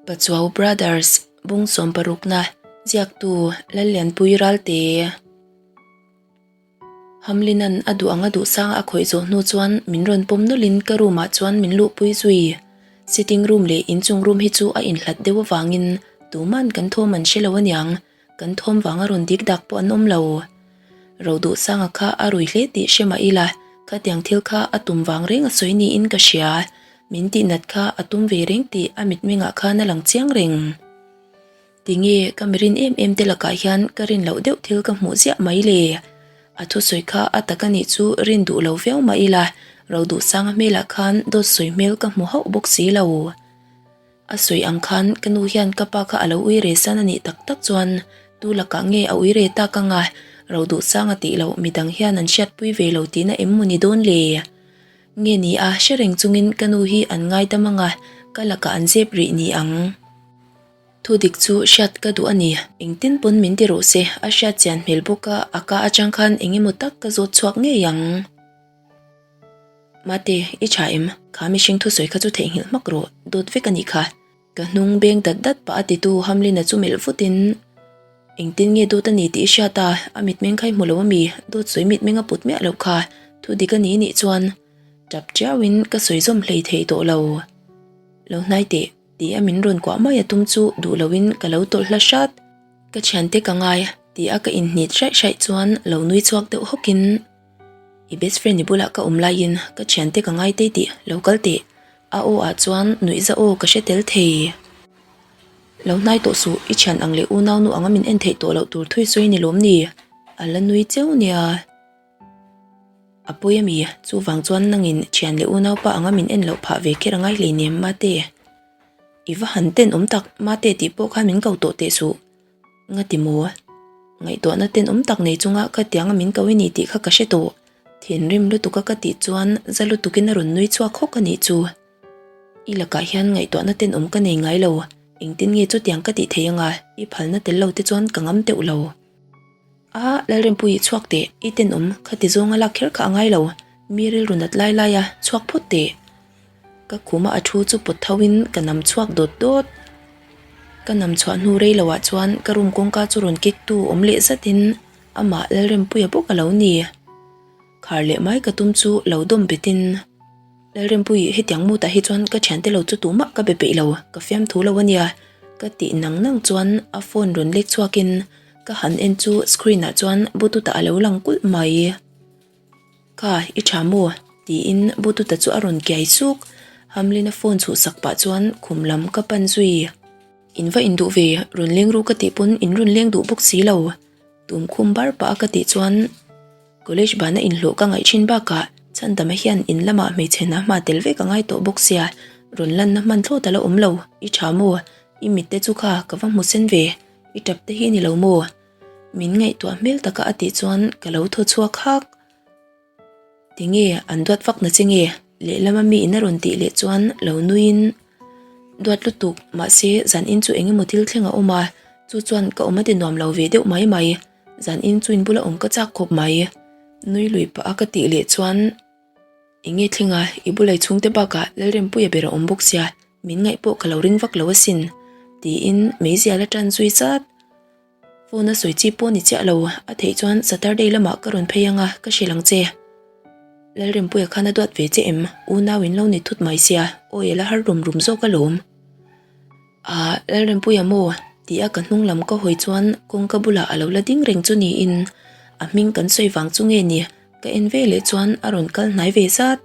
Pachuau Brothers, Bung sawmparukna, Ziaktu, Lallianpui Ralte. Hamlin-a'n a duh ang a duh sanga a khawih zawh hnu chuan min rawn pawm nawlhin ka room-ah chuan min luhpui zui. Sitting room leh inchung room hi chu a inhlat deuh avangin tuman kan thawm an hre lo aniang. Kan thawm vanga rawn dik dak pawh an awm lo. Roduhsanga kha a rui hle tih hre mah ila, khatiang thil kha a tum vang reng a sawi niin ka hria. Min tihnat kha a tum ve reng tih a mitmengah khan a lang chiang reng. Tinge ka mirin em em te lakah hian ka rin loh deuh thil ka hmuh ziah mai le? A thusawi kha a tak a nih chu rin duh lo viau mah ila, Roduhsanga hmelah khan dawt sawi hmel ka hmu hauh bawk si lo. A sawi ang khan ka nu hian ka pa kha a lo ui re san a nih tak tak chuan tu lakah nge a ui re tak anga Roduhsanga tih loh midang hian an hriatpui ve lo tihna em maw ni dawn le? Nge ni a hre reng chungin ka nu hi an ngaidam anga ka lakah an zep rih ni ang? Thudik chu hriat ka duh a ni. Engtin pawn min ti rawh se, a hriat chian hmel bawk a, a ka atang khan eng emaw tak ka zawt chhuak ngei ang. Mate, i tha em? Kha mihring thusawi kha chu theihnghilh hmak rawh, dawt vek a nih kha. Ka hnung beng dat dat pah a titu Hamlin-a chu melh vutin, Engtin nge dawt a ni tih i hriat a, a mitmeng kha i hmu lo a mi? Dawt sawi mitmeng a put miah loh kha, thu dik a ni nih chuan tap tiauin ka sawi zawm hlei thei tawh lo. Lo hnai teh, ti a min rawn kuah mai a tum chu duh loin ka lo tawlh hla hrat. Ka thiante ka ngai, ti a ka inhnit hraih hraih chuan lo nui chhuak deuh hawkin, I best friend i bulah ka awm laiin ka thiante ka ngai tei tih lo kal teh. A aw ah chuan nuihza aw ka hre tel thei. Lo hnai tawh suh, i thian ang leh unau nu anga min en theih tawh loh tur thui sawi ni lawm ni? A la nui cheu nia. A pawi a mi, chuvang chuan nangin thian leh unau pa anga min en loh phah ve kher a ngai hleinem mate. I va han tenawm tak, mate tih pawh khan min ko tawh teh suh. Nga ti maw? Ngaihtuahna tenawm tak nei chunga ka tianga min ko i ni tih kha ka hre tawh. Thinrim lutuka ka tih chuan za lutukin a rawn nui chhuak hawk a nih chu. I lakah hian ngaihtuahna tenawm ka nei ngai lo, engtin nge chutiang ka tih thei anga i phalna tel lo te chuan ka ngam teuh lo. A, Lalrempuii chhuak teh, i tenawm kha ti zawnga lak kher kha a ngai lo, mi rilru nat lai laia chhuak phawt teh. Ka khuma a thu chu pawt tho in ka nam chhuak dawt dawt. Ka nam chhuah hnu rei lo ah chuan ka room kawngka chu rawn kik tu awm leh zat in amah Lalrempuia bawk a lo ni. Khar leh mai ka tum chu lo dawm bet in Lalrempui hetiang mood ah hi chuan ka thiante lo chu tumah ka be peih lo, ka fiamthu lo ania ka tih nang nang chuan a phone rawn lek chhuak in ka han en chu screen ah chuan bluetooth ah a lo lang kulh mai. Kha, i tha maw? tiin Bututa chu a rawn kiai suk. Hamlin-a phone chhuhsak pah chuan khum lam ka pan zui. In va induh ve, rawn leng ru ka tih pawn in rawn leng duh bawk si lo. Tum khum bar pah a ka tih chuan College bana inhlawh ka ngaih thin bakah Chhandama hian in lamah hmeichhe hna hma tel vek a ngai tawh bawk sia, rawn lanna hman thlawt a la awm lo. I tha maw? I mitte chu kha ka va hmu sen ve, i tap te hi ni lo maw? Min ngaihtuah hmel taka a tih chuan ka lo thaw chhuak hak. Tinge an duat vak na che nge? Lehlama mi in a rawn tih leh chuan lo nuiin duat lutuk mahse zan in chu eng emaw thil thleng a awm a, chu chuan ka awm a ti nuam lo ve deuh mai mai. Zan in chu in bula awm ka chak khawp mai. Nui lui pah a ka tih leh chuan Enge thleng a, i bulai chhungte bakah Lalrempuia ber a awm bawk sia, min ngaih pawh ka lo ring vak lo asin tiin meizial a tan zui zat. Phone a sawi chi pawh ni chiah lo, a theih chuan Saturday lamah ka rawn phei anga ka hrilh ang che. Lalrempuia khan a duat ve che em? Unau in lo ni thut mai sia, awi a la har rum rum zawk alawm. Ah, Lalrempuia maw? Ti a ka hnung lam ka hawi chuan kawngka bulah a lo la ding reng chu niin a hming kan sawi vang chu nge ni? Ka en ve leh chuan a rawn kal hnai ve zat.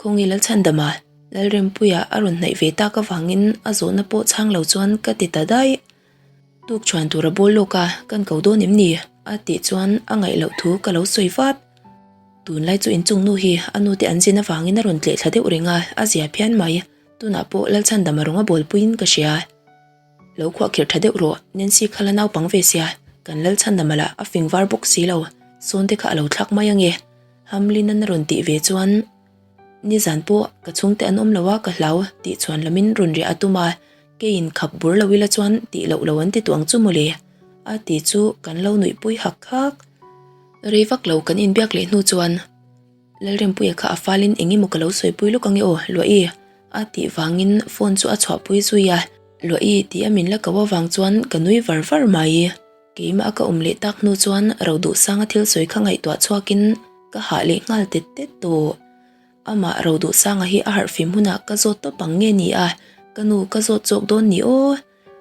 Khawngi Lalchhandama, Lalrempuia a rawn hnaih ve tak avangin a zawhna pawh chhang lo chuan ka ti ta daih. Tuk chhuan tur a bawl lawk a, kan ko dawn em ni? A tih chuan a ngaih loh thu ka lo sawi vat. Tunlai chu inchung nu hi a nute an zin avangin a rawn tleh thla deuh reng a, a zia phian mai. Tunah pawh Lalchhandama rawng a bawlpuiin ka hria. Lo khuah khirh tha deuh rawh, Nancy kha la naupang ve sia, kan Lalchhandama lah a fing var bawk si lo, sawn te kha a lo thlak mai ange. Hamlin-an a rawn tih ve chuan Nizan pawh ka chhungte an awm lo a ka hlau tih chuan lamin rawn riah a tum a, keiin khap bur lo ila chuan tih loh lo an ti tuang chu mawle a ti chu kan lo nuihpui hak hak. Rei vak lo kan inbiak leh hnu chuan Lalrempuia kha a falin eng emaw ka lo sawipui lawk ange aw Luahi a tih vangin phone chu a chhuahpui zui a. Luahi ti a min la ko avang chuan ka nui var var mai. Keimah a ka awm leh tak hnu chuan Roduhsanga thil sawi kha ngaihtuah chhuakin ka hah leh nghal tet tet tawh. Amah Roduhsanga hi a harh fim hunah ka zawt tawp ang nge ni a, ka nu ka zawt zawk dawn ni aw.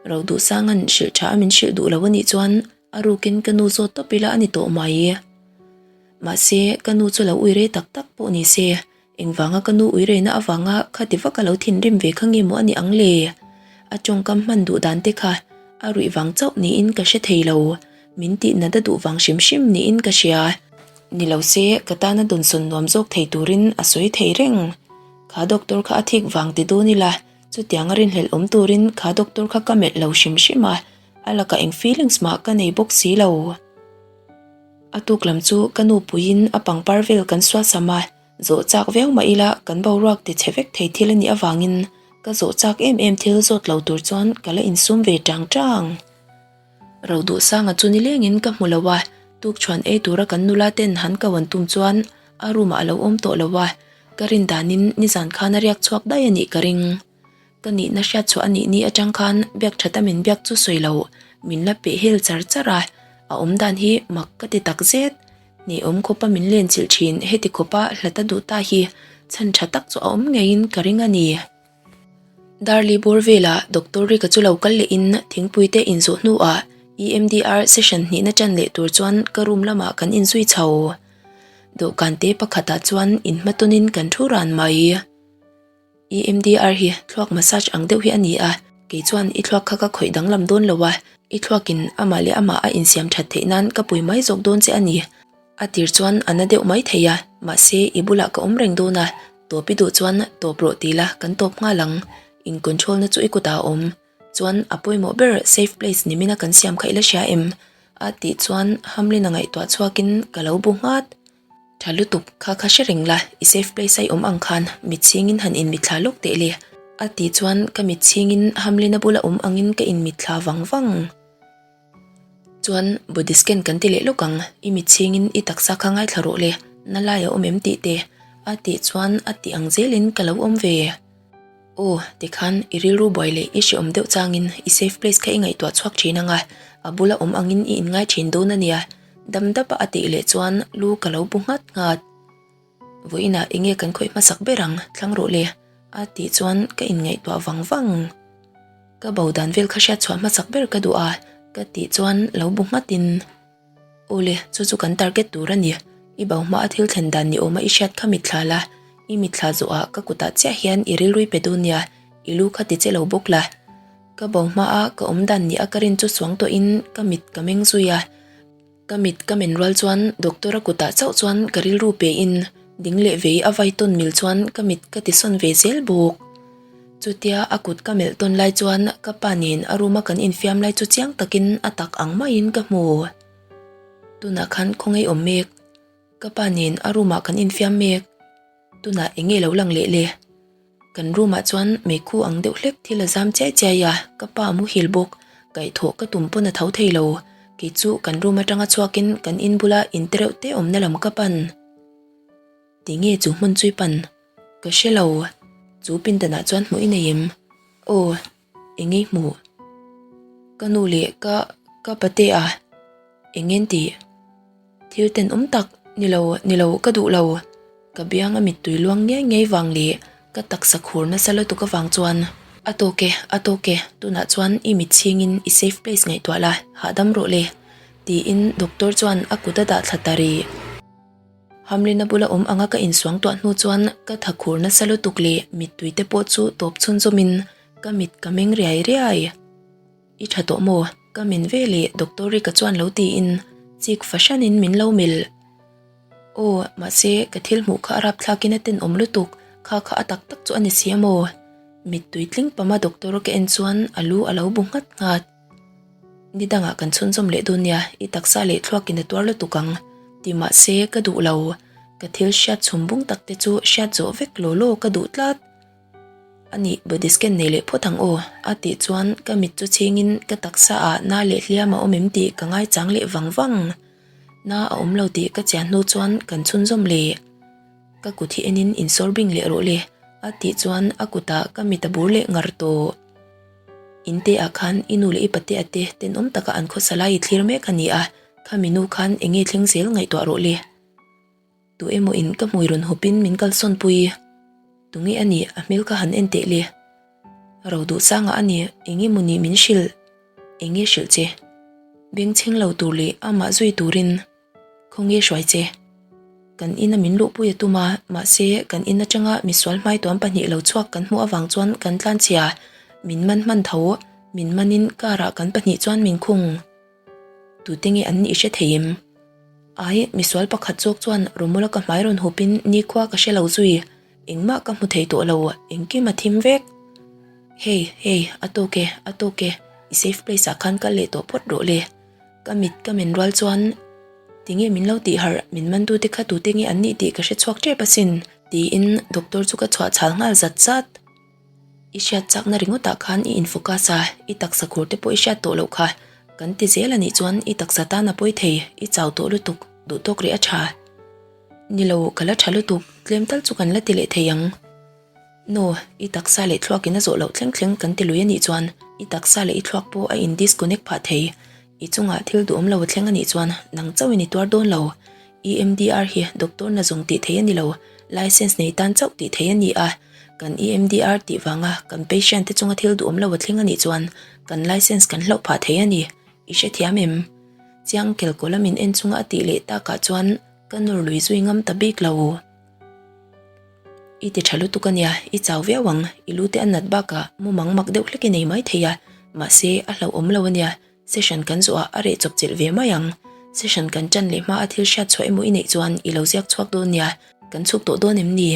Roduhsanga'n hrilh tha a min hrilh duh lo a nih chuan a rukin ka nu zawt tawp ila a ni tawh mai. Mahse, ka nu chu lo ui rei tak tak pawh ni se, Engvanga ka nu uireina avanga khati vak a lo thinrim ve kha nge maw a nih ang le? A tawngkam hman duh dan te kha a ruih vang chauh niin ka hre thei lo. Min tih nat a duh vang hrim hrim niin ka hria. Ni lo se, ka tana dawnsawn nuam zawk thei turin a sawi thei reng. Kha doctor kha a thik vang ti dawn ila, chutianga rinhlelh awm turin kha doctor kha ka melh lo hrim hrim a, a lakah eng feelings mah ka nei bawk si lo. A tuk lam chu ka nu puiin a pangpar vel kan suasam a, zawh chak viau mah ila kan boruak ti chhe vek thei thil a nih avangin ka zawh chak em em thil zawt lo tur chuan ka la insum ve tang tang. Roduhsanga chu nilengin ka hmu lo a, tukchhuan ei tura kan nula ten han ko an tum chuan a room ah a lo awm tawh lo a, ka rin danin nizan khan a riak chhuak daih a nih ka ring. Ka nihna hriat chhuah a nih ni atang khan biak thata min biak chu sawi lo, min la peh hel char char a, a awm dan hi mak ka ti tak zet. Hneawm khawpa min len chilh thin heti khawpa hlata duh ta hi chhan tha tak chu a awm ngeiin ka ring a ni. Darli bawr velah Doctor Rika chu lo kal lehin thingpui te inzawh hnuah EMDR session hnihna tan leh tur chuan ka room lamah kan inzui chho. Dawhkan te pakhatah chuan inhmatawnin kan thu ran mai. EMDR hi thluak massage ang deuh hi a ni a, kei chuan i thluak kha ka khawih danglam dawn lo a, i thluakin amah leh amah a insiam that theih nan ka pui mai zawk dawn che a ni. A tir chuan a na deuh mai thei a, mahse i bulah ka awm reng dawn a, tawp i duh chuan tawp rawh ti la kan tawp nghal ang, in control na chu i kutah a awm. Chuan a pawimawh ber safe place ni mina kan siam kha i la hria em? a tih chuan Hamlin a ngaihtuah chhuakin ka lo bu nghat. Tha lutuk, kha kha hre reng la, i safe place a i awm ang khan mit chhingin han inmitthla lawk teh le. A tih chuan ka mit chhingin Hamlin-a bula awm angin ka inmitthla vang vang. Chuan body scan kan ti leh lawk ang, i mit chhingin i taksa kha ngaithla rawh le, na lai a awm em tih te. A tih chuan a tih ang zelin ka lo awm ve. Aw, tikhan i rilru buai leh i hreawm deuh changin i safe place kha i ngaihtuah chhuak thin ang a, a bula awm angin i inngai thin dawn a nia. Dam dapa a tih leh chuan lu ka lo bu nghat nghat. Vawiinah enge kan khawih hmasak ber ang, thlang rawh le, a tih chuan ka inngaihtuah vang vang. Ka bo dan vel kha hriat chhuah hmasak ber ka duh a, ka tih chuan lo bu nghatin, Aw le, chu chu kan target tur a ni. I bo hma a thil thlen dan ni awma i hriat kha mitthla la, i mitthla zawhah ka kutah chiah hian i rilrui pe dawn nia, i lu kha ti che lo bawk la. Ka bo hma a ka awm dan ni a ka rin chu suang tawhin ka mit ka meng zui a. Ka mit ka men rual chuan doctor a kutah chauh chuan ka rilru pe in ding leh vei a vai tawn mil chuan ka mit ka ti sawn ve zel bawk. Chutia a kut ka melh tawn lai chuan ka pa nen a room a kan infiam lai chu chiang takin a tak ang maiin ka hmu. Tunah khan khawngaih awm mek. Ka pa nen a room ah kan infiam mek. Tunah eng nge lo lang leh le? Kan room ah chuan meikhu ang deuh hlek thil a zam chiai chiai a, ka pa a muhil bawk. Kaihthawh ka tum pawn a tho thei lo. Kei chu kan room atanga chhuakin kan in bula in te reuh te awmna lam ka pan. Ti nge chu hmun chu i pan? Ka hre lo. Chu pindanah chuan hmuh i nei em? Aw, eng nge i hmuh? Ka nu leh ka ka pate a, eng nge an tih? Thil tenawm tak, ni lo, ni lo, ka duh lo. Ka biang a mittui luang ngiai ngiai vang leh ka taksa khur nasa lutuk avang chuan, A tawk e, a tawk e, tunah chuan i mit chhingin i safe place ngaihtuah la, hahdam rawh le, tiin doctor chuan a kut a dah thla ta rih. Hamlin-a bula awm anga ka insuang tuah hnu chuan ka tha khur nasa lutuk leh mittui te pawh chu tawp chhunzawmin ka mit ka meng riai riai. I tha tawh maw? Ka min ve leh Doctor Rika chuan lo tiin chik fahranin min lo melh. Aw, mahse ka thil hmuh kha a rapthlakin a tenawm lutuk, kha kha a tak tak chu a ni si a maw? Mittui tling pama doctor ka en chuan a lu a lo bu nghat nghat. Ni dangah kan chhunzawm leh dawn nia, i taksa leh thluakin a tuar lutuk ang. Ti mahse ka duh lo, ka thil hriat chhum bung tak te chu hriat zawh vek law law ka duh tlat. A nih, body scan nei leh phawt ang aw, a tih chuan ka mit chu chhingin ka taksa ah na leh hliam a awm em tih ka ngaichang leh vang vang. Na a awm lo tih ka chian hnu chuan kan chhunzawm leh. Ka kut hi enin insawr bing leh rawh le, a tih chuan a kutah ka mit a bur leh ngar tawh. In te ah khan i nu leh i pate a te tenawm taka an khawsa lai i thlir mek a ni a, khami nu khan eng nge thleng zel ngaihtuah rawh le. Tu emaw in ka hmui rawn hawp in min kalsawn pui. Tunge a nih a hmel kha han en teh le. Ro duh sangah a ni eng emaw nih min hrilh. Eng nge hrilh che? Bengchheng lo tur leh amah zui turin khawnge hruai che? Kan ina min luhpui a tum a, mahse kan in atanga misual hmaituam pahnih lo chhuak kan hmuh avang chuan kan tlanchhia. Min man hman tho, min manin car ah kan pahnih chuan min khung. Tute nge an nih hre thei em? Ai, misual pakhat zawk chuan Romula ka hmai rawn hupin nikhua ka hre lo zui. Engmah ka hmu thei tawh lo, engkim a thim vek. Hey, hey, a tawk e, a tawk e, i safe place ah khan kal leh tawh phawt rawh le. Ka mit ka men rual chuan, Tinge min lo tih harh, min mantute kha tute nge an nih tih ka hre chhuak tep asin, tiin doctor chu ka chhuah chhal nghal zat zat. I hriat chakna ringawtah khan i infocus a, i taksa khur te pawh i hriat tawh loh kha. Kan ti zel a nih chuan i taksa tan a pawi thei, i chau tawh lutuk, duh tawk rih a tha. Ni lo, ka la tha lutuk, tlem tal chu kan la ti leh thei ang. No, i taksa leh thluakin a zawh loh thleng thleng kan ti lui a nih chuan i taksa leh i thluak pawh a in disconnect phah thei. I chungah thil duhawm lo a thleng a nih chuan nang chauhin i tuar dawn lo. EMDR hi doctor na zawng tih theih a ni lo, license nei tan chauh tih theih a ni a. Kan EMDR tih vanga kan patient te chunga thil duhawm lo a thleng a nih chuan kan license kan hlauh phah thei a ni. I hrethiam em? Chiang kelkaw lamin en chunga a tih leh takah chuan ka nawr lui zui ngam ta bik lo. I ti tha lutuk a nia, i chau viau ang, i lu te a nat bakah mumang mak deuh hlek i nei mai thei a, mahse a hlauhawm lo a nia. Session kan zawh ah a reh chawp chilh ve mai ang. Session kan ṭan leh hma a thil hriat chhuah emaw i neih chuan i lo ziak chhuak dawn nia, kan chhuk tawh dawn em ni?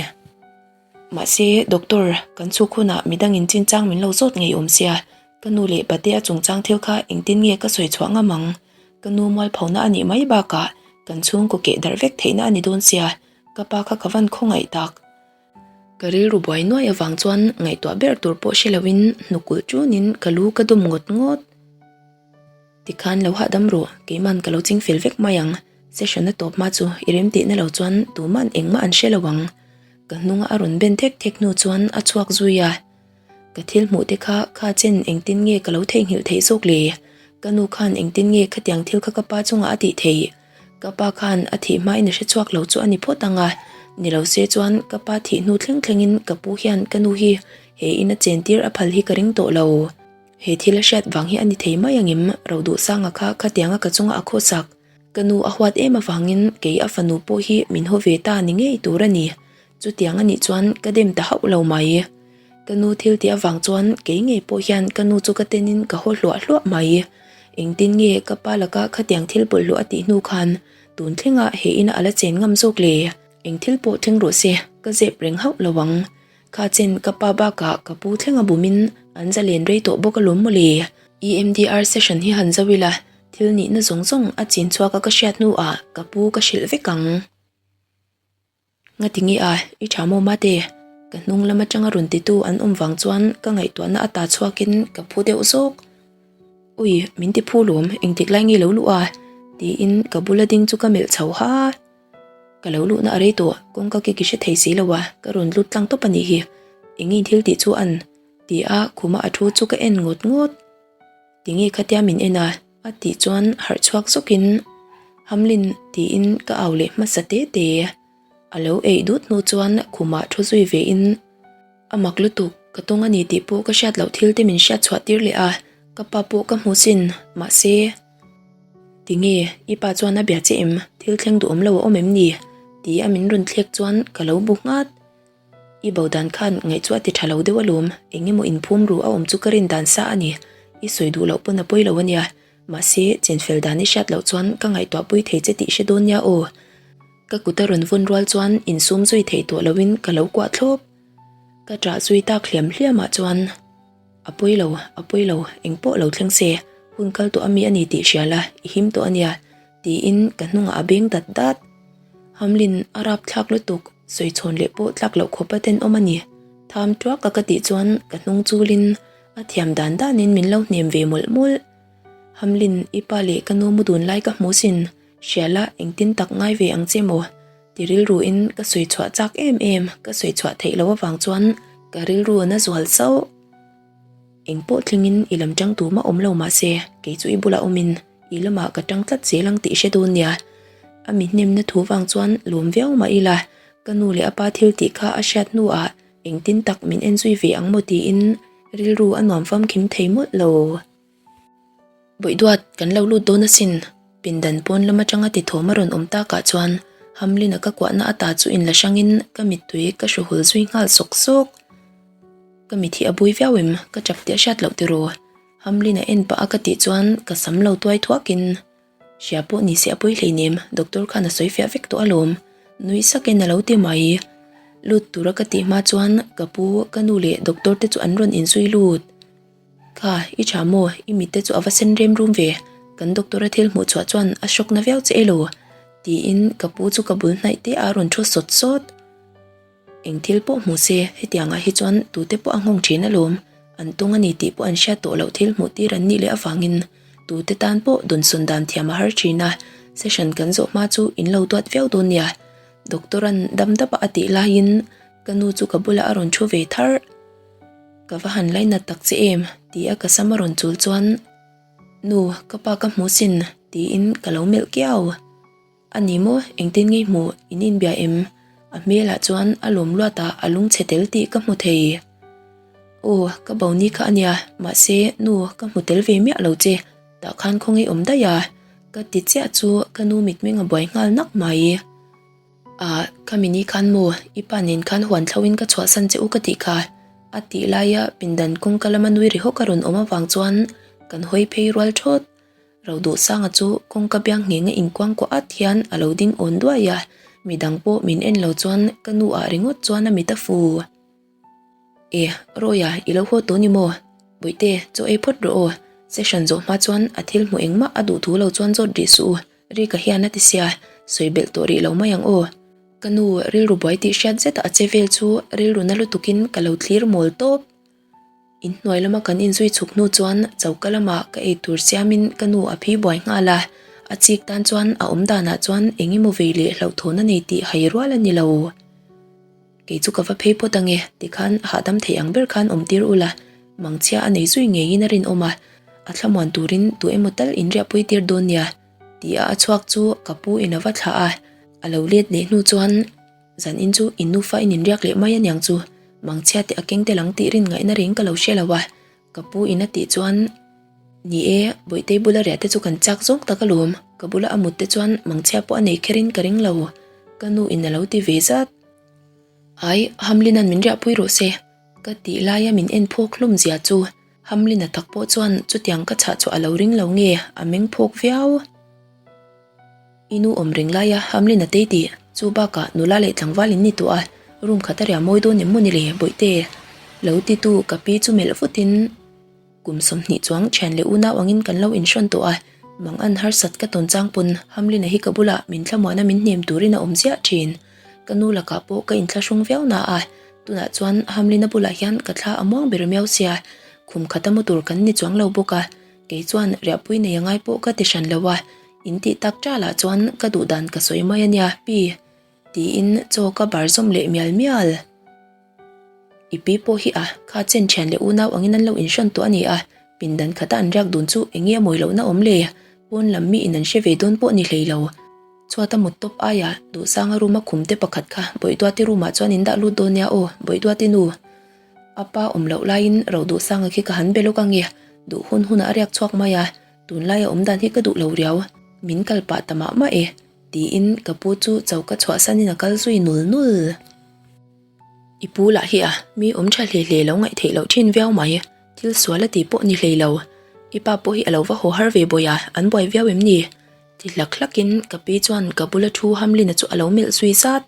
Mahse, doctor, kan chhuk hunah midangin chinchang min lo zawt ngei awm sia, ka nu leh pate a chungchang thil kha engtin nge ka sawi chhuah ngam ang? Ka nu mualphona a nih mai bakah kan chhungkaw keh darh vek theihna a ni dawn sia, ka pa kha ka van khawngaih tak. Ka rilru buai nuai avang chuan ngaihtuah ber tur pawh hre loin hnukulh ṭunin ka lu ka dawm ngawt ngawt. Tikhan lo hahdam rawh, keiman ka lo ching fel vek mai ang. Session a tawp hma chu i remtihna lo chuan tuman engmah an hre lo ang. Ka hnunga a rawn ben thek thek hnu chuan a chhuak zui a. Ka thil hmuh te kha kha chen engtin nge ka lo theihnghilh theih zawk le? Ka nu khan engtin nge khatiang thil kha ka pa chungah a tih theih? Ka pa khan a thih hmain a hre chhuak lo chu a ni phawt ang a, ni lo se chuan ka pa thih hnu thleng thlengin ka pu hian ka nu hi he in a chentir a phal hi ka ring tawh lo. He thil a hriat vang hi a ni thei mai angem Roduhsanga kha khatianga ka chunga a khawsak. Ka nu a huat em avangin kei a fanu pawh hi min haw ve ta ni ngei tur a ni. Chutiang a nih chuan ka dem ta hauh lo mai. Ka nu thil tih avang chuan kei ngei pawh hian ka nu chu ka tenin ka haw hluah hluah mai. Engtin nge ka pa laka khatiang thil bawlhhlawh a tih hnu khan tun thlengah he ina a la chen ngam zawk le? Eng thil pawh thleng rawh se, ka zep reng hauh lo ang. Kha chen ka pa bakah ka pu thlenga bumin an zalen rei tawh bawk alawm mawle. EMDR session hi han zo ila, thil nihna zawng zawng a chin chhuaka ka hriat hnuah ka pu ka hrilh vek ang. Ngati nge a, i tha maw mate? Ka hnung lam atanga rawn titu an awm vang chuan ka ngaihtuahna a ta chhuakin ka phu deuh zawk. Ui, min ti phu lawm, engtik lai nge lo luh a? Tiin ka bula ding chu ka melh chho ha a. Ka lo luhna a rei tawh, kawngka ki ki hre thei si lo a, ka rawn lut tlang tawp a nih hi. Eng nge thil tih chu an? Ti a khuma a thu chu ka en ngawt ngawt. Tinge khatia min en a? A tih chuan harh chhuak zawkin Hamlin tiin ka au leh hmasa te te. A lo eih dut hnu chuan khumah thu zui vein A mak lutuk, ka tawng a ni tih pawh ka hriat loh thil te min hriat chhuah tir leh a, ka pa pawh ka hmu sin, mahse. Tinge, i pa chuan a bia che em? Thil thleng duhawm lo a awm em ni? Ti a min rawn thlek chuan ka lo bu nghat. I bo dan khan ngaihchu a ti tha lo deuh alawm, eng emaw inphum ru a awm chu ka rin dan sa a ni. I sawi duh loh pawn a pawi lo a nia, mahse chenfel dan i hriat loh chuan ka ngaihtuah pui thei che tih hre dawn nia aw. Ka kut a rawn vawn rual chuan insum zui theih tawh loin ka lo kuah thlawp. Ka ṭah zui tak hliam hliamah chuan A pawi lo, a pawi lo, eng pawh lo thleng se, hun kal tawh ami a ni tih hria la, i him tawh a nia, tiin ka hnungah a beng dat dat. Hamlin a rap thlak lutuk, sawi chhawn leh pawh tlak loh khawpa tenawm a ni. Tham tuak a ka tih chuan ka hnung chulin a thiam dan danin min lo hnem ve mawlh mawlh. Hamlin, i pa leh ka nu mu dun lai ka hmu sin, hria la engtin tak ngai ve ang che maw? Ti rilruin ka sawi chhuah chak em em, ka sawi chhuah theih loh avang chuan ka rilru a na zual sauh. Eng pawh thlengin i lam tang tur mah awm lo mah se, kei chu i bulah awmin i lamah ka tang tlat zel ang tih i hre dawn nia. A mi hnemna thu vang chuan lawm viau mah ila, ka nu leh a pa thil tih kha a hriat hnuah engtin tak min en zui ve ang maw tiin rilru a nuam famkim thei mawlh lo. Bawihduat, kan lo lut dawn asin, pindan pawn lam atanga ti thawm a rawn awm takah chuan Hamlin-a ka kuahna ata chu inla hrangin ka mittui ka hru hul zui nghal sawk sawk. Ka mit hi a bui viau em, ka tap tih a hriat loh tiraw? Hamlin-a en pah a ka tih chuan ka sam lo tuai thuakin, Hria pawh ni se a pawi hleinem, doctor khan a sawi fiah vek tawh alawm, nui sakin a lo ti mai. Lut tura ka tih hma chuan ka pu, ka nu leh doctor te chu an rawn inzui lut. Kha, i tha maw? I mitte chu a va sen rem rum ve, kan doctor a thil hmuh chhuah chuan a shock na viau che elo? tiin ka pu chu ka bul hnaih te a rawn thu sawt sawt. Eng thil pawh hmu se, hetiangah hi chuan tute pawh a nghawng thin alawm, an tawng a ni tih pawh an hriat tawh loh thil hmuh tir an nih leh avangin tute tan pawh dawnsawn dan thiam a har thin a, session kan zawh hma chu in lo duat viau dawn nia, doctor an dam dap a a tih laiin ka nu chu ka bulah a rawn thu ve tharh. Ka va han lainat tak che em? ti a ka sam a rawn chul chuan, Nu, ka pa ka hmu sin, tiin ka lo melh kiau. A ni maw, engtin nge hmuh in inbia em? A hmelah chuan a lawm luat a, a lungchhe tel tih ka hmu thei. Aw, ka bo ni kha a nia, mahse, nu, ka hmu tel ve miah lo che, tah khan khawngaih awm daih a, ka ti chiah chu ka nu mitmeng a buai nghal nak mai. Ah, khami ni khan maw, i pa nen khan huan thlo in ka chhuahsan che u ka tih kha, a tih laia pindan kawngka lama nui ri hawk a rawn awm avang chuan kan hawi phei rual thawt. Roduhsanga chu kawngka biang ngheng a inkuangkuah at hian a lo ding awn duai a, midang pawh min en lo chuan ka nu ah ringawt chuan a mit a fu. E, Roya, i lo haw tawh ni maw? Bawihte, chaw ei phawt rawh aw. Session zawh hma chuan a thil hmuh engmah a duh thu lo chuan zawt rih suh u, Rika hian a ti sia, sawi belh tawh rih lo mai ang aw. Ka nu rilru buai tih hriat zeta a che vel chu rilru na lutukin ka lo thlir mawl tawp. Inhnuai lama kan inzui chhuk hnu chuan choka lamah ka eitur siamin ka nu a phi buai nghal a, a chik tan chuan a awm danah chuan eng emaw vei leh hlauhthawn a nei tih hai rual a ni lo. Kei chu ka va phei phawt ange, tikhan hahdam thei ang ber khan awm tir ula, mangchhia a nei zui ngeiin a rinawm a, a thlamuan turin tu emaw tal inriahpui tir dawn nia, tia a chhuak chu ka pu in a va thlah a, a lo let leh hnu chuan zan in chu in nufa in inriak leh mai aniang chu, mangchhia te a keng tel ang tih rin ngaihna reng ka lo hre lo a, ka pu in a tih chuan Ni e, Bawihtei bula riah te chu kan chak zawng tak alawm, ka bula a mut te chuan mangchhia pawh a nei kherin ka ring lo, ka nu in a lo ti ve zat. Ai, Hamlin-a'n min riahpui rawh se, ka tih laia min en phawk hlawm zia chu Hamlin-a tak pawh chuan chutiang ka chhah chu a lo ring lo nge, a meng phawk viau. I nu awm reng laia Hamlin-a tei tih, chu bakah nula leh tlangval in ni tawh a, room khat a riah mawi dawn em maw ni le, Bawihte? Lo titu ka pi chu melh vutin. Kum 20 chuang thian leh unau angin kan lo inhrawn tawh a, mang an harsat ka tawn chang pawn Hamlin-a hi ka bulah min thlamuana min hnem turin a awm ziah thin. Ka nu lakah pawh ka inthlahrung viau na a, tunah chuan Hamlin-a bulah hian ka thla a muang ber miau sia, khum khata mu tur kan ni chuang lo bawk a, kei chuan riahpui nei a ngai pawh ka ti hran lo a, in tih tak talah chuan ka duh dan ka sawi mai a nia, pi. Tiin chaw ka bar zawm leh mial mial. I pi pawh hi a, kha chen thian leh unau angin an lo inhrawn tawh a ni a, pindan khata an riak dun chu eng nge a mawi lohna awm le? Pawn lam mi in an hre ve dawn pawh ni hlei lo. Chhuata mut tawp aia Duhsanga room a khum te pakhat kha Bawihduati room ah chuan in dah lut dawn nia aw, Bawihduati nu. A pa awm loh laiin Ro Duhsanga khi ka han be lawk ange, duh hun hunah a riak chhuak mai a, tunlai a awm dan hi ka duh lo riau, min kal pah ta mah mah e, tiin ka pu chu choka chhuahsanin a kal zui nul nul. I pu lah hi a, mi awm tha hle hle lo ngaih theih loh thin viau mai, thil sual a ti pawh ni hlei lo. I pa pawh hi a lo va haw har ve bawi a, an buai viau em ni? Ti hlak hlak in ka pi chuan ka bula thu Hamlin-a chu a lo melh zui zat.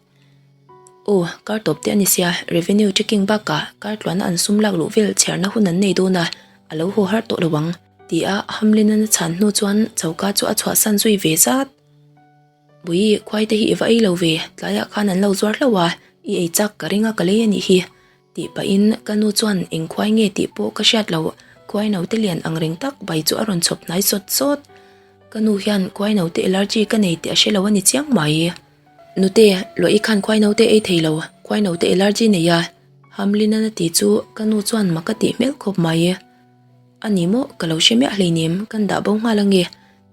Aw, kar tawp te a ni sia, revenue checking bakah kar tluana an sum lak luh vel chhiarna hun an nei dawn a, a lo haw har tawh lo ang, ti a Hamlin-an a chhan hnu chuan choka chu a chhuahsan zui ve zat. Bui, khuai te hi i va ei lo ve, tlaiah khan an lo zuar hlauh a, i ei chak ka ring a ka lei a nih hi, tih pahin ka nu chuan eng khuai nge tih pawh ka hriat loh, khuai naute lian ang reng tak bai chu a rawn chhawp hnai sawt sawt. Ka nu hian khuai naute allergy ka nei tih a hre lo a ni chiang mai. Nute, luah i khan khuai naute ei thei lo, khuai naute allergy nei a, Hamlin-an a ti chu ka nu chuan mak a tih hmel khawp mai. A ni maw, ka lo hre miah hleinem, kan dah bo nghal ange,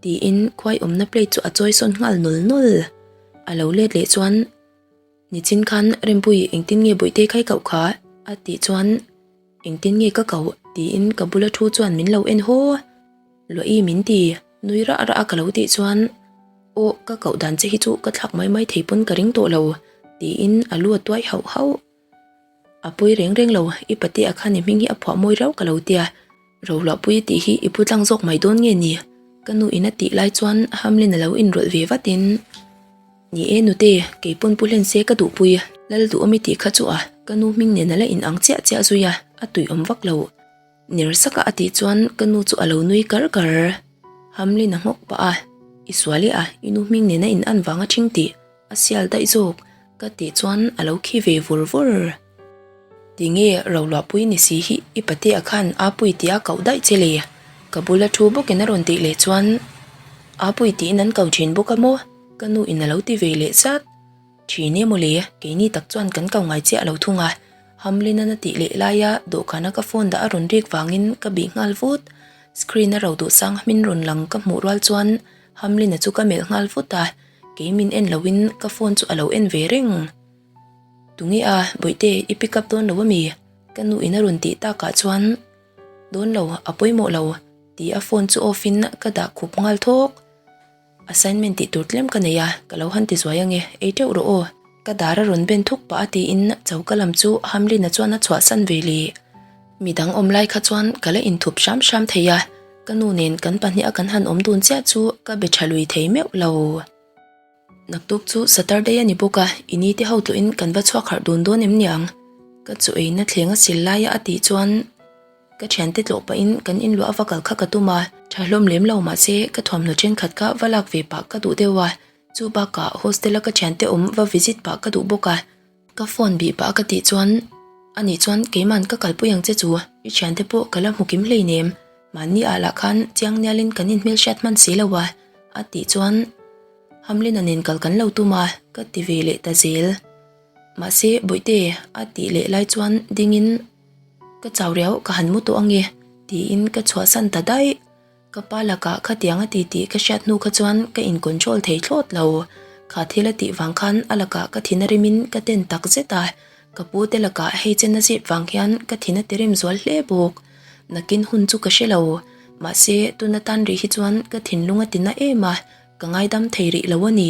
tiin khuai awmna plate chu a chawi sawn nghal nawl nawl. A lo let leh chuan, Nichin khan Rempuii engtin nge Bawihtei kha i koh kha? a tih chuan, Engtin nge ka koh? tiin ka bula thu chuan min lo en haw. Luahi min ti, nui rah rah a ka lo tih chuan, Aw, ka koh dan che hi chu ka thlak mai mai thei pawn ka ring tawh lo, tiin a lu a tuai hauh hauh. A pawi reng reng lo, i pate a khan i hming hi a phuah mawi reuh ka lo tia, Roluahpui tih hi i pu tlang zawk mai dawn nge ni? Ka nu in a tih lai chuan Hamlin a lo inrawlh ve vatin, Ni e nute, kei pawn pu hlen se ka duhpui, Lal duhawm i tih kha chu a, ka nu hming nen a la in ang chiah chiah zui a, a tuiawm vak lo. Ner saka a tih chuan ka nu chu a lo nui kar kar. Hamlin a nghawk pah a, I sual e a, i nu hming nen a in an vang a ṭhing tih. A sial daih zawk ka tih chuan a lo khi ve vur vur. Tinge Roluahpui ni si hi i patea khan Apui tih a koh daih che le? Ka bula thu bawkin a rawn tih leh chuan Apui tiin an ko thin bawk a maw? Ka nu in a lo ti ve leh zat. Thin e mawle, keini tak chuan kan ko ngai chiah lo thung a. Hamlin-an a tih leh laia dawhkana ka phone dah a rawn rik vangin ka bih nghal vut. Screen a ro duh sang hmin rawn lang ka hmuh rual chuan Hamlin-a chu ka melh nghal vut a. Kei min en loin ka phone chu a lo en ve reng. Tunge a, Bawihte, i pick up dawn lo ami? Ka nu in a rawn tih takah chuan Dawn lo, a pawimawh lo ti a phone chu off in ka dah khup nghal thawk. Assignment tih tur tlem ka nei a, ka lo han ti zuai ange, ei teuh rawh aw. Ka dar a rawn ben thuk pah a tiin choka lam chu Hamlin-a chuan a chhuahsan ve leh. Midang awm lai kha chuan ka la inthup hram hram thei a, ka nu nen kan pahniha kan han awm dun chiah chu ka be tha lui thei meuh lo. Naktuk chu Saturday a ni bawk a, i ni te ho tluin kan va chhuak harh dun dawn em niang? Ka chu eina thleng a sil laia a tih chuan ka thiante tlawh pahin kan inluah a va kal kha ka tum a, tha hlawm lem lo mahse ka thuamhnaw thenkhat kha va lak ve pah ka duh deuh a, chu bakah hostel a ka thiante awm va visit pah ka duh bawk a. Ka phone bih pah ka tih chuan Ani chuan keiman ka kalpui ang che chu, i thiante pawh ka la hmu kim hleinem, mahni ah lah khan chiang nialin kan inhmelhriat hman si lo a a tih chuan Hamlin-a nen kal kan lo tum a ka ti ve leh ta zel. Mahse Bawihte a tih leh lai chuan dingin Ka chau riau ka han mu tawh ange tiin ka chhuahsan ta daih. Ka pa lakah khatiang a ti tih ka hriat hnu kha chuan ka in control thei thlawt lo. Kha thil a tih vang khan a lakah ka thin a rimin ka ten tak zet a, ka pu te lakah hei chen a zip vang hian ka thin a ti rim zual hle bawk. Nakin hun chu ka hre lo. Mahse, tuna tan rih hi chuan ka thinlung a ti na em a, ka ngaidam thei rih lo a ni.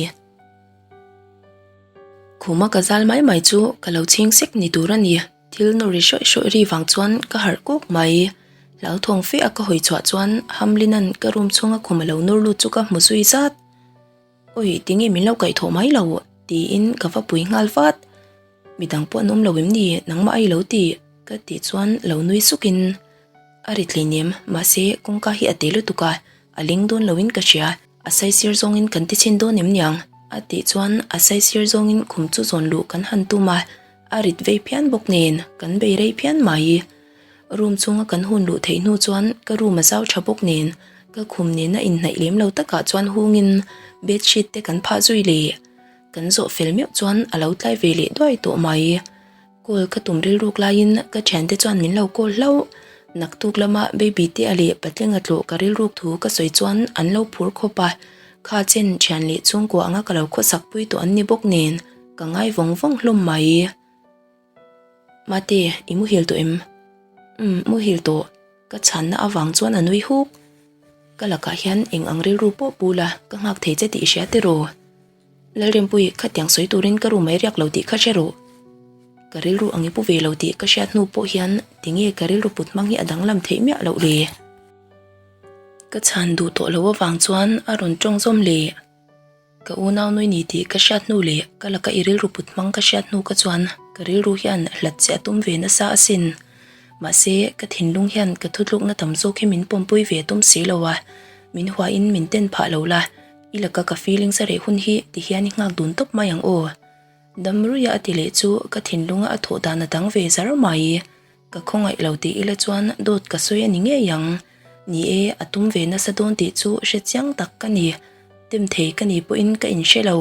Khuma ka zal mai mai chu ka lo chhing sek ni tur a ni. Thil nawr ri hrawih hrawih ri vang chuan ka harh kawk mai. Hlauthawng fe a ka hawi chhuah chuan Hamlin-a'n ka room chhunga khum a lo nawr lut chu ka hmu zui zat. Awi, tinge min lo kaihthawh mai lo? tiin ka va pui nghal vat. Midang pawh an awm lo em ni? Nangmah ai lo ti? ka tih chuan lo nui sukin a ri tleinem, mahse kawngka hi a te lutuk a, a ling dawn loin ka hria. A saisir zawngin kan ti chhin dawn em niang? a tih chuan a saisir zawngin khum chu zawn luh kan han tum a, a rit vei phian bawk nen kan bei rei phian mai. Room chhunga kan hun luh theih hnu chuan ka room a zau tha bawk nen ka khum nena inhnaih lem lo takah chuan hungin bedsheet te kan phah zui leh. Kan zawh fel meuh chuan a lo tlai ve leh duai tawh mai. Call ka tum rilruk laiin ka thiante chuan min lo call hlauh. Naktuk lama baby te a leh patling a tlawh ka rilruk thu ka sawi chuan an lo phur khawp a, kha chen thian leh chhungkua anga ka lo khawsak pui tawh an ni bawk nen ka ngai vawng vawng hlawm mai. Mate, i muhil tawh em? Umm, muhil tawh. Ka chhanna avang chuan a nui huk. Ka lakah hian eng ang rilru pawh pu la, ka nghak thei che tih i hria tiraw? Lalrempuii, khatiang sawi turin ka room mai riak lo tih kha hre rawh. Ka rilru ang i pu ve lo tih ka hriat hnu pawh hian tinge ka rilru put hmang hi a danglam theih miah loh le? Ka chhan duh tawh lo avang chuan a rawn tawng zawm leh. Ka unau nui ni tih ka hriat hnu leh ka laka i rilru put hmang ka hriat hnu kha chuan ka rilru hian hlat che a tum ve nasa asin. Mahse, ka thinlung hian ka thutlukna tam zawk hi min pawmpui ve tum si lo a, min huain min ten phah lo la. I laka ka feelings a reh hun hi ti hian i nghak dun tawp mai ang aw. Damruia a ti leh chu ka thinlunga a thawh dan a dang ve zar mai. Ka khawngaih lo tih ila chuan dawt ka sawi a ni ngei ang. Ni e, a tum ve nasa dawn tih chu hre chiang tak ka ni. Tem thei ka ni pawhin ka inhre lo.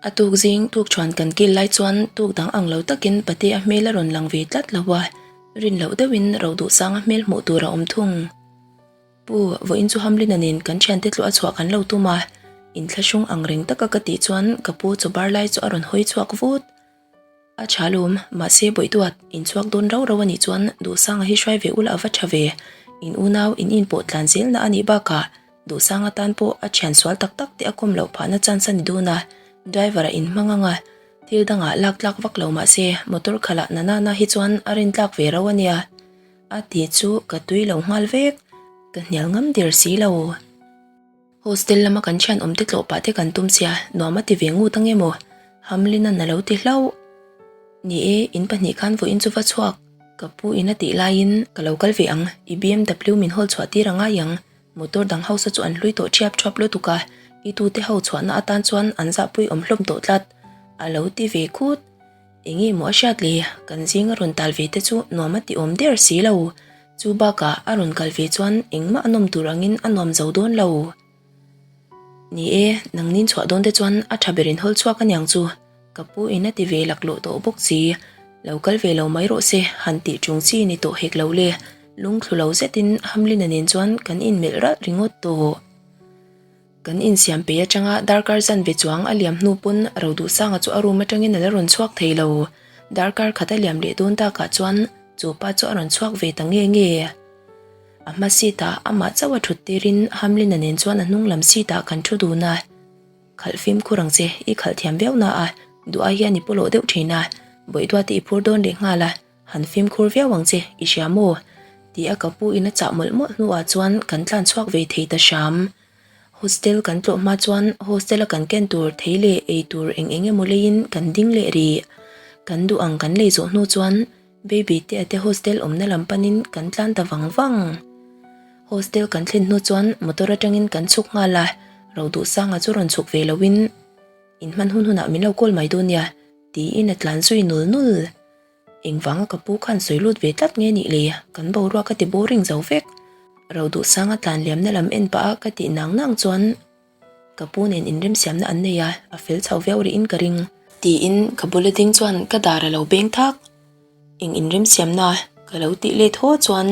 A tuk zing tuk thuan kan kil lai chuan tuk dang ang lo takin pate a hmel a rawn lang ve tlat lo a. Rin loh deuhin Roduhsanga hmel hmuh tur a awm thung. Pu, vawiin chu Hamlina nen kan thiante tluah a chhuah kan lo tum a, inthlahrung ang reng taka ka tih chuan ka pu chaw bar lai chu a rawn hawi chhuak vut. A tha lawm, mahse bawihduat, in chhuak dawn rau rau a nih chuan Duhsanga hi hruai ve ula a va tha ve. In unau in inpawh tlan zelna a nih bakah Duhsanga tan pawh a thian sual tak tak te a kawm loh phahna chance a ni dawn a, driver a inhmang ang a, thil dangah lak tlak vak lo mahse motor khalh ah na nana hi chuan a rin tlak ve rau a nia. A tih chu ka tui lo nghal vek, ka hnial ngam der si lo. Hostel lama kan thian awm te tlawh pah te kan tum sia, nuam a ti ve ngut ange maw? Hamlin-a'n a lo ti hlauh. Ni e, in pahnih khan vawiin chu va chhuak, ka pu in a tih laiin ka lo kal ve ang, i BMW min hawl chhuah tir a ngai ang, motor dang hausa chu an hlui tawh ṭhiap ṭhuap lutuk a, i tute ho chhuahna atan chuan an zahpui awm hlawm tawh tlat, a lo ti ve khut. Enge maw a hriat le, kan zing a rawn tal ve te chu nuam a ti awm der si lo. Chu bakah a rawn kal ve chuan engmah a nawm tur angin a nuam zo dawn lo. Ni e, nangnin chhuah dawn te chuan a tha berin hawl chhuak aniang chu, ka pu in a ti ve laklawh tawh bawk si. Lo kal ve lo mai rawh se, han tih chung chi ni tawh hek lo le, lungthlu lo zetin Hamlina nen chuan kan inmelh ralh ringawt tawh. Kan insiam pei atanga darkar zanve chuang a liam hnu pawn Roduhsanga chu a room atangin a la rawn chhuak thei lo. Darkar khat a liam leh dawn takah chuan chu pa chu a rawn chhuak ve ta nge nge. A hma seat ah amah chauh a thut tirin Hamlin-a nen chuan a hnung lam seat ah kan thu dun a. Khalh fimkhur ang che, i khalh thiam viau na a, duh ai hian i pawlawh deuh thin a, bawihduat i phur dawn leh nghal a, Han fimkhur viau ang che, i hria maw? Ti a ka pu in a chah mawlh mawlh hnuah chuan kan tlan chhuak ve thei ta hram. Hostel kan tlawh hma chuan hostel a kan ken tur thei leh ei tur eng eng emaw leiin kan ding leh rih. Kan duh ang kan lei zawh hnu chuan baby te a te hostel awmna lam panin kan tlan ta vang vang. Hostel kan thlen hnu chuan motor atangin kan chhuk nghal a, Roduhsanga chu rawn chhuk ve loin in hman hun hunah min lo call mai dawn nia tiin a tlan zui nul nul. Engvanga ka pu khan sawi lut ve tlat nge nih le, kan boruak a ti boring zo vek. Roduhsanga tlan liamna lam en pah a ka tih nang nang chuan ka pu nen inremsiamna an nei a, a fel chho viau rihin ka ring. Tiin ka bula ding chuan ka dar a lo beng thak. Eng inremsiamna ka lo tih let haw chuan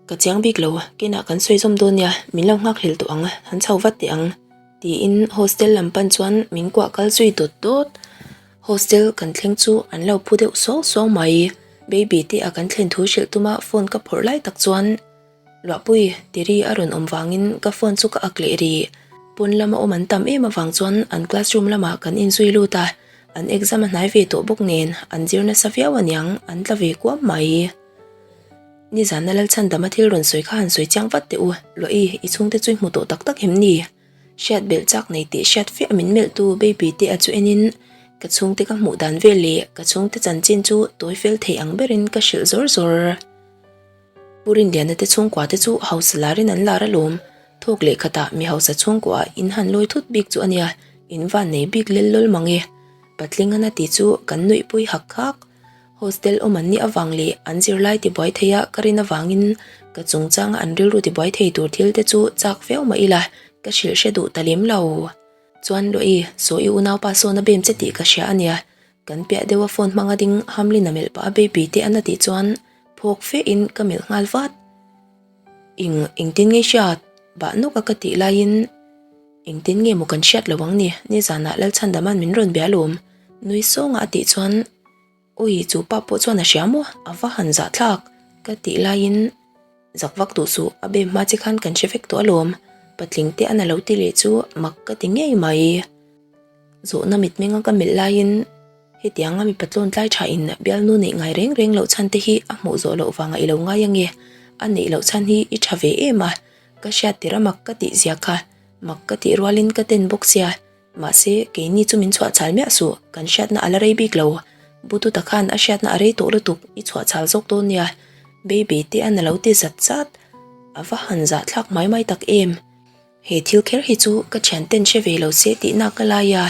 ka chiang bik lo, kenah kan sawi zawm dawn nia, min lo nghak hlel tawh ang, han chho vat teh ang. Tiin hostel lam pan chuan min kuah kal zui dawt dawt. Hostel kan thleng chu an lo phu deuh suau suau mai. Baby te a kan thlen thu hrilh tuma phone ka phawrh lai tak chuan Luahpui tiri a rawn awm vangin ka phone chu ka ak leh rih. Pawn lama awm an tam em avang chuan an classroom lamah kan inzui lut a, an exam a hnai ve tawh bawk nen an zir nasa viau aniang an tla ve kuam mai. Nizan a Lalchhandama thil rawn sawi kha han sawi chiang vat teh u, Luahi i chhungte chu i hmu tawh tak tak em ni? Hriat belh chak nei tih hriat fiah min melhtu baby te a chu enin ka chhungte ka hmuh dan vel leh ka chhungte chanchin chu tawi fel thei ang berin ka hrilh zawr zawr. Pu Rinliana te chhungkua te chu hausa larin an lar alawm, thawk leh khatah mi hausa chhungkuaah in han lawi thut bik chu ania, in van nei bik lel lawl mang e. Patling a na tih chu kan nuihpui hak hak. Hostel awm an nih avang leh an zirlai tibuai thei a ka rin avangin ka chungchanga an rilru tibuai thei tur thil te chu chak viau mah ila ka hrilh hre duh ta lem lo. Chuan Lua'i, saw i unaupa sawn a bem che tih ka hria a nia, kan piah deuh a phone hmanga ding Hamlin a melh pah a baby te an a tih chuan phawk fe in ka melh nghal vat. Ing, engtin nge hriat? Bah nawk a ka tih laiin engtin nge maw kan hriat lo ang ni, nizanah Lalchhandama'n min rawn bia alawm, nui sawnga a tih chuan Awi, chu pa pawh chuan a hria maw? A va han zah thlak ka tih laiin zak vak duh suh, a bem hma che khan kan hre vek tawh alawm, patling te an a lo ti leh chu mak ka ti ngei mai. Zawhna mitmenga ka melh laiin hetianga mipa tlawn tlai tha in bialnu neih ngai reng reng loh chhan te hi a hmuh zawh loh vangah i lo ngai ange, a neih loh chhan hi i tha ve em a, ka hriat tir a mak ka tih zia kha, mak ka tih rualin ka ten bawk sia. Mahse, keini chu min chhuahchhal miah suh, kan hriatna a la rei bik lo. Bututa khan a hriatna a rei tawh lutuk, i chhuahchhal zawk dawn nia. Baby te an a lo ti zat zat. A va han zahthlak mai mai tak em. He thil kher hi chu ka thianten hre ve lo se tihna ka lai a.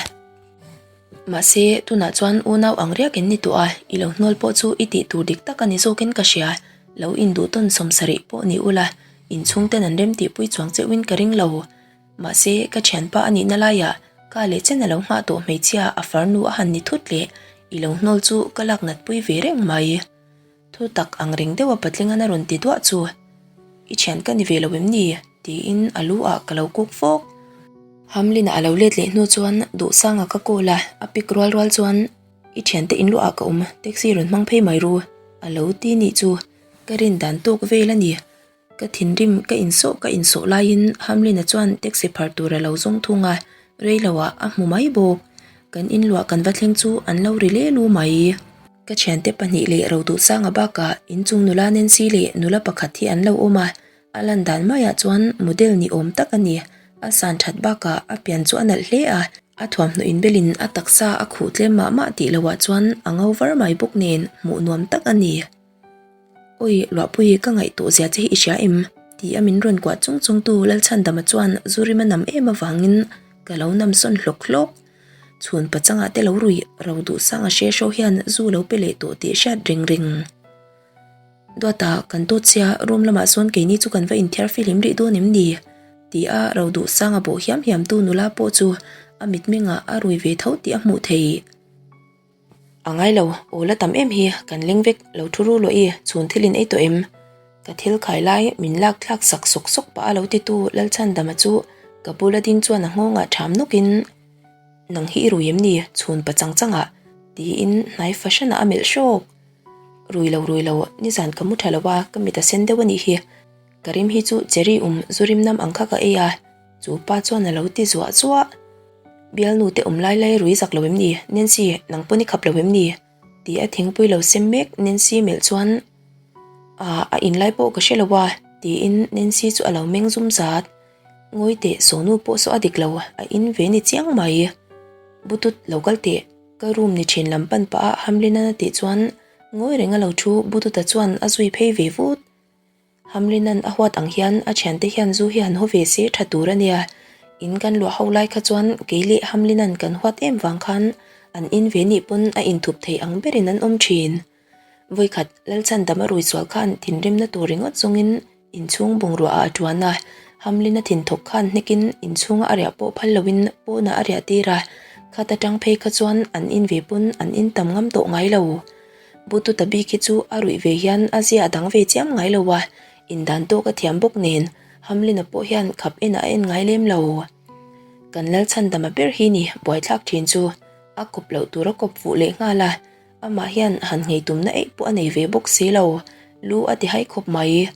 Mahse, tunah chuan unau ang riak in ni tawh a, i lo hnawl pawh chu i tih tur dik tak a ni zawkin ka hria. Lo induh tawn sawmsarih pawh ni ula, inchhungten an remtihpui chuang cheuhin ka ring lo. Mahse, ka thianpa a nihna laiah ka leh chen a lo nghah tawh hmeichhia a farnu a han ni thut leh i lo hnawl chu ka lak natpui ve reng mai. Thu tak ang reng deuha patlingan a rawn ti duah chu, I thian ka ni ve lo em ni? tiin a lu ah ka lo kuk fawk. Hamlin-a a lo let leh hnu chuan Duhsanga ka call a, a pick rual rual chuan, I thiante inluah ah ka awm, taxi rawn hmang phei mai ru, a lo ti nih chu. Ka rin dan tawk vel a ni. Ka thinrim ka insawh ka insawh laiin Hamlin-a chuan taxi phar tur a lo zawng thung a, rei loah a hmu mai bawk. Kan inluah kan va thleng chu an lo ri le lu mai. Ka thiante pahnih leh Roduhsanga bakah inchung nula Nancy leh nula pakhat hi an lo awm a, a lan dan maiah chuan model ni awm tak a ni. A san that bakah a pian chu a nalh hle a, a thuamhnaw inbelin a taksa a khuh tlem mah mah tih loah chuan a ngo var mai bawk nen hmuh nuam tak a ni. Awi, Luahpui, ka ngaihtuah zia che hi i hria em? ti a min rawn kuah chung chung tu Lalchhandama chuan zu rim a nam em avangin ka lo nam sawn hlawk hlawk. Chhun pachangah te lo rui ro duh sang a hre hraw hian zu lo pe leh tawh tih hriat reng reng. Duata, kan tawt sia, room lamah sawn keini chu kan va inthiar fihlim rih dawn em ni? ti a ro duh sang a bawh hiam hiam tu nula pawh chu a mitmengah a rui ve tho tih a hmuh theih. A ngai lo, aw la tam em hi, kan leng vek, lo thu ru luah i, chhun thil in ei tawh em? Ka thil khai lai min lak thlak sak sawk sawk pah a lo titu Lalchhandama chu ka bula ding chuan a nghawngah ṭham nawkin, Nang hi i rui em ni, chhun pa chang changah? tiin hnai fahranah a melh hrawk. Rui lo rui lo, nizan ka mu ṭha lo a, ka mit a sen deuh a nih hi. Ka rim hi chu cherry um zu rim nam ang kha ka ei a, chu pa chuan a lo ti zuah zuah. Bialnu te awm lai lai rui zak lo em ni, Nancy, nang pawn i khap lo em ni? Ti a thingpui lo sem mek Nancy melh chuan, Ah, a in lai pawh ka hre lo a, tiin Nancy chu a lo meng zum zat. Ngawi teh, Sonu pawh saw a dik lo, a in ve ni chiang mai. Butut, lo kal teh, ka room ni thin lam pan pah a Hamlin-an a tih chuan ngawi reng a lo thu Bututa chuan a zui phei ve vut. Hamlinan a huat ang hian a thiante hian zu hi han haw ve se tha tur a nia. In kan luah ho lai kha chuan kei leh Hamlinan kan huat em vang khan an in ve nih pawn a inthup thei ang berin an awm thin. Vawikhat Lalchandama rui sual khan thinrimna tur ringawt zawngin inchhung bungrua ah a tuan a, Hamlina thinthawk khan hnekin inchhunga a riah pawh phal loin pawnah a riah tir a, khat atang phei kha chuan an in ve pawn an in tam ngam tawh ngai lo. Bututa bik hi chu a ruih ve hian a zia a dang ve chiam ngai lo a, indan tawk a thiam bawk nen Hamlin-a pawh hian khap enah a en ngai lem lo. Kan Lalchhandama ber hi ni buaithlak thin chu a kawp loh tur a kawp fuh leh nghal a, amah hian han nghei tumna eih pawh a nei ve bawk si lo, lu a ti hai khawp mai.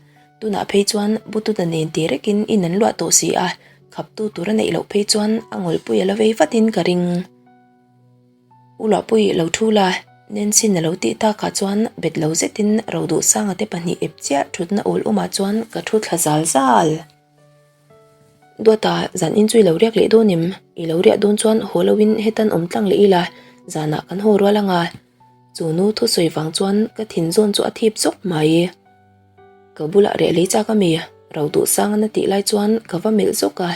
Tunah phei chuan Bututa nen ti rekin in an luah tawh si a, khaptu tur a neih loh phei chuan a ngawlpui a la vei vatin ka ring. U Luahpui lo thu la, Nancy-n a lo tih takah chuan bet lo zetin Roduhsanga te pahnih ep chiah thutna awl awmah chuan ka thu thla zal zal. Duata, zan in chu i lo riak leh dawn em? I lo riah dawn chuan haw loin hetan awm tlang leh ila, zanah kan haw rual anga. Chu nu thusawi vang chuan ka thin zawn chu a thip zawk mai. Ka bulah reh lei chak ami? Roduhsanga na tih lai chuan ka va melh zawk a,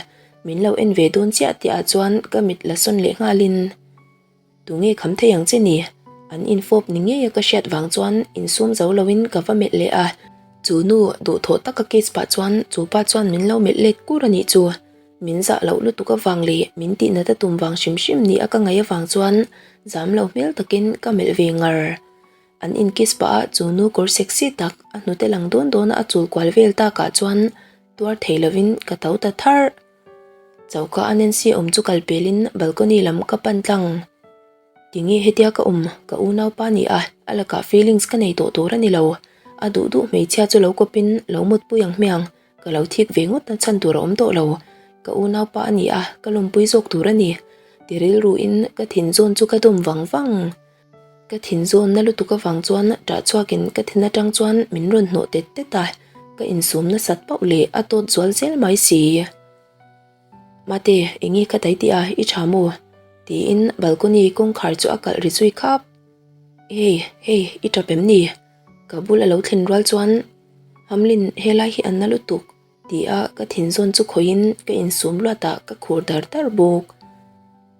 Min lo en ve dawn chiah tih ah chuan ka mit la sawn leh nghalin Tunge kham thei ang che ni? An infawp ni ngei a ka hriat vang chuan insum zo loin ka va melh leh a, chu nu duhthawh taka kiss pah chuan chu pa chuan min lo melh let kur a nih chu. Min zah loh lutuk avang leh min tih nat a tum vang hrim hrim ni a ka ngaih avang chuan zam lo hmel takin ka melh ve ngar. An in kiss pah a chu nu kawr sexy tak a hnute lang dawn dawn a a chul kual vel takah chuan Tuar thei lovin ka to ta tharh. Choka a Nancy awm chu kal pelin balcony lam ka pan tlang. Tinge hetia ka awm, ka unaupa ni a, a lakah feelings ka nei tawh tur a ni lo. A duh duh hmeichhia chu lo kawpin lo mutpui ang hmiang, ka lo thik ve ngawt na chhan tur a awm tawh lo. Ka unaupa a ni a, ka lawmpui zawk tur a ni. Ti rilruin ka thin zawn chu ka dawm vang vang. Ka thin zawnna lutuk avang chuan ṭah chhuakin ka thin aṭang chuan min rawn hnawh tet tet a, ka insum nasat pauh leh a tawt zual zel mai si. Mate, enge ka tai tih a, i ṭha maw? tiin balcony kawngkhar chu a kalh ri zui khap. Hey, hey, i ṭap em ni? Ka bul a lo thlen rual chuan Hamlin helai hi an na lutuk ti a ka thin zawn chu khawihin ka insum luatah ka khur dar dar bawk.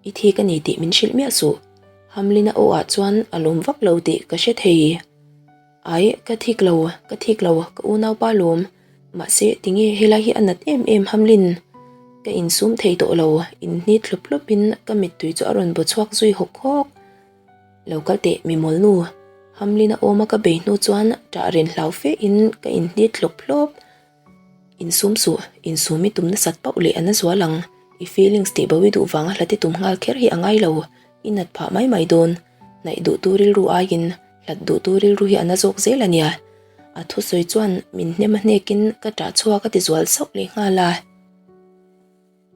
I thik a ni tih min hrilh miah suh. Hamlin-a aw ah chuan a lawm vak lo tih ka hre thei. Ai, ka thik lo, ka thik lo, ka unaupa lawm. Mahse, tinge helai hi a nat em em Hamlin? Ka insum thei tawh lo, inhnit hlup hlupin ka mittui chu a rawn baw chhuak zui hawk hawk. Lo kal teh, mi mawlnu. Hamlin a awm a ka bei hnu chuan ṭah ren hlau fe in ka inhnit hlawp hlawp. Insum suh, insum i tum nasat pauh leh a na zual ang. I feelings tih bo i duh vanga hlat i tum nghal kher hi a ngai lo. I nat phah mai mai dawn. Hnaih duhtu rilru aiin hlat duhtu rilru hi a na zawk zel a nia. A thusawi chuan min hnem a hnekin ka ṭah chhuak a ti zual sauh leh nghal a.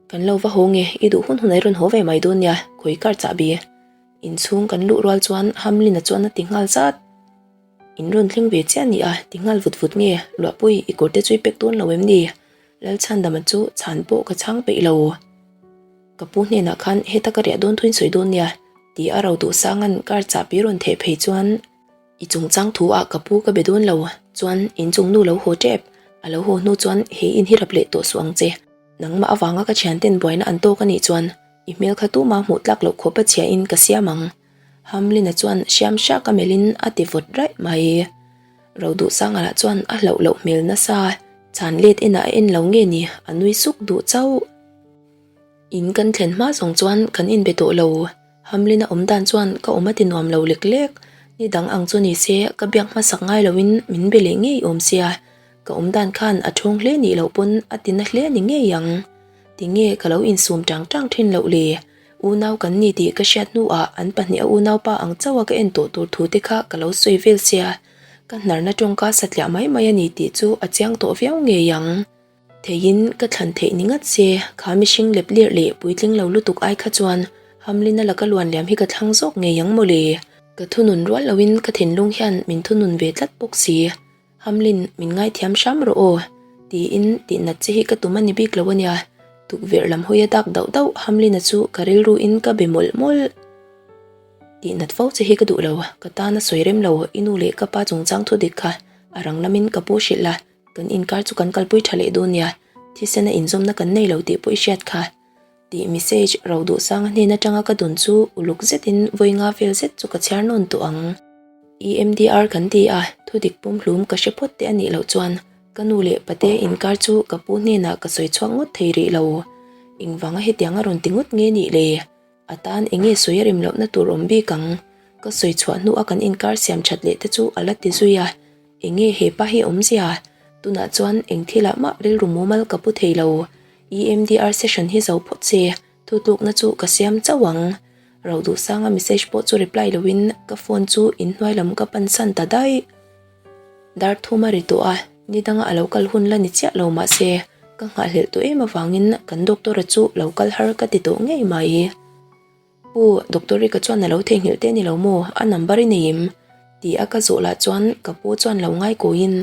Kan lo va haw nge, i duh hun hun a i rawn haw ve mai dawn nia, khawi kar chahbi. Inchhung kan luh rual chuan Hamlin-a chuan a ti nghal zat. In rawn thleng ve chiah a ni a, ti nghal vut vut nge, Luahpui, i kawr te chu i pek dawn lo em ni? Lalchhandama chu chhan pawh ka chhang peih lo. Ka pu hnenah khan heta ka riah dawn thuin sawi dawn nia, ti a ro duh sanga'n kar chahbi rawn theh phei chuan I chungchang thu ah ka pu ka be dawn lo, chuan inchung nu lo haw tep, a lo haw hnu chuan he in hi rap leh tawh suh ang che. Nangmah avanga ka thianten buaina an tawk a nih chuan i hmel kha tuma hmuh tlak loh khawp a chhia in ka siam ang. Hamlin-a chuan hriam hriak a melh in a ti vawt raih mai. Roduhsanga lah chuan a hlauh loh hmel nasa, chhan let enah a en lo nge ni, a nui suk duh chauh. In kan thlen hma zawng chuan kan inbe tawh lo. Hamlin a awm dan chuan ka awm a ti nuam lo lek lek. Ni dang ang chu ni se ka biak hmasak ngai loin min be leh ngei awm sia. Ka awm dan khan a thawng hle nih loh pawn a ti na hle ni ngei ang. Tinge ka lo insum tang tang thin loh le? Unau kan ni tih ka hriat hnuah an pahnih a unaupa ang chauh a ka en tawh tur thu te kha ka lo sawi vel sia. Ka hnarna tawngka satliah mai mai a ni tih chu a chiang tawh viau ngei ang. Theiin ka thlan theih ni ngat se, kha mihring lep lirh leh puitling lo lutuk ai kha chuan Hamlin-a laka luan liam hi ka thlang zawk ngei ang mawle. Ka thunun rual loin ka thinlung hian min thunun ve tlat bawk si. Hamlin, min ngaithiam hram rawh aw, tiin tihnat che hi ka tum a ni bik lo a nia. Tukverh lam hawi a dak dauh dauh Hamlin-a chu ka rilruin ka be mawlh mawlh. Tihnat fo che hi ka duh lo, ka tan a sawi rem lo, i nu leh ka pa chungchang thu dik kha a rang lamin ka pu hrilh la. Kan inkar chu kan kalpui tha leh dawn nia, thisena inzawmna kan nei lo tih pawh i hriat kha. Tih message ro duh sanga hnen atanga ka dawn chu uluk zetin vawi nga vel zet chu ka chhiar nawn tawh ang. EMDR kan ti a, thudik pumhlum ka hre phawt te a nih loh chuan ka nu leh pate inkar chu ka pu hnenah ka sawi chhuak ngawt thei rih lo. Engvanga hetiang a rawn ti ngawt nge nih le? A tan eng nge sawi a rem lohna tur awm bik ang? Ka sawi chhuah hnu a kan inkar siam that leh te chu a la ti zui a, eng nge he pa hi awmzia? Tunah chuan eng thilah mah rilru mumal ka pu thei lo. EMDR session hi zo phawt se, thutlukna chu ka siam chauh ang. Roduhsanga message pawh chu reply loin ka phone chu inhnuai lam ka pan san ta daih. Dar thum a ri tawh a, ni danga a lo kal hun la ni chiah lo mahse ka nghahhlelh tawh em avangin kan doctor-a chu lo kal har ka ti tawh ngei mai. Pu, Doctor Rika chuan a lo theihnghilh te ni lo maw, a number i nei em? Ti a ka zawh lah chuan ka pu chuan lo ngai kawiin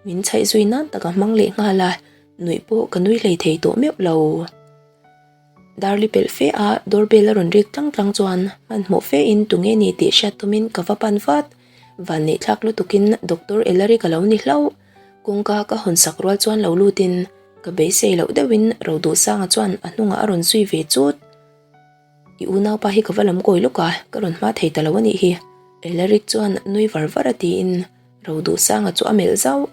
min chhaih zui nan tak a hmang leh nghal a, nuih pawh ka nui hlei thei tawh meuh lo. Darli pelh fe a doorbell a rawn rik tlang tlang chuan hmanhmawh fe in tunge ni tih hriat tumin ka va pan vat. Vanneih thlak lutukin Doctor Ellery ka lo ni hlauh. Kawngka ka hawn sak rual chuan lo lutin ka beisei loh deuhin Roduhsanga chuan a hnungah a rawn zui ve chut. I unaupa hi ka va lam kawi lawk a, ka rawn hma thei ta lo a nih hi Ellery chuan nui var var a tiin Roduhsanga chu a melh zauh.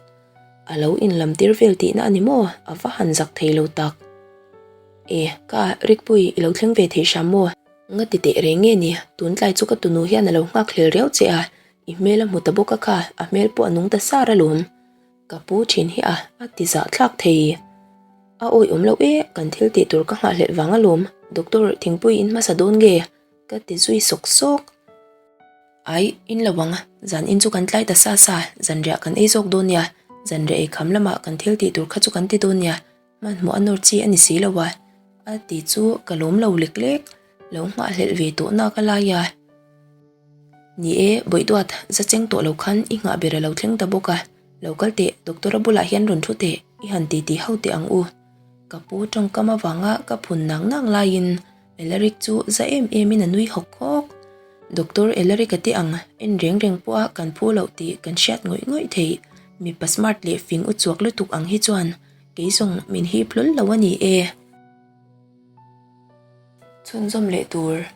A lo inlam tir vel tihna a ni maw? A va han zak thei lo tak. E, ka, Rikpui, i lo thleng ve thei hram maw? Nga ti teh reng nge ni? Tun tlai chu ka tunu hian a lo nghak hlel riau che a, i hmel a hmu ta bawk a kha, a hmel pawh a nung ta sar alawm. Ka pu thin hi a, a ti zah thlak thei. A awi awm loh e, kan thil tih tur ka nghahhlelh vang alawm, Doctor, thingpui in hmasa dawn nge? Ka ti zui sawk sawk. Ai, in lo ang, zan in chu kan tlai ta sa sa, zanriah kan ei zawk dawn nia, zanriah ei kham lamah kan thil tih tur kha chu kan ti dawn nia, hmanhmawh a nawr chi a ni si lo a, a ti chu ka lawm lo lek lek, lo nghahhlelh ve tawh nak a lai a. Ni e, Bawihduat, za cheng tawh lo khan i nghah ber a lo thleng ta bawk a, lo kal teh, doctor a bulah hian rawn thu teh, i han titi ho teh ang u. Ka pu tawngkam avanga ka phun nang nang laiin Alaric chu za em em in a nui hawk hawk. Doctor Alaric a te ang en reng reng pawh a kan phu loh tih kan hriat ngawih ngawih theih. Mipa smart leh fing u chuak lutuk ang hi chuan kei zawng min hip hlawl lo a ni e. Chhunzawm leh tur.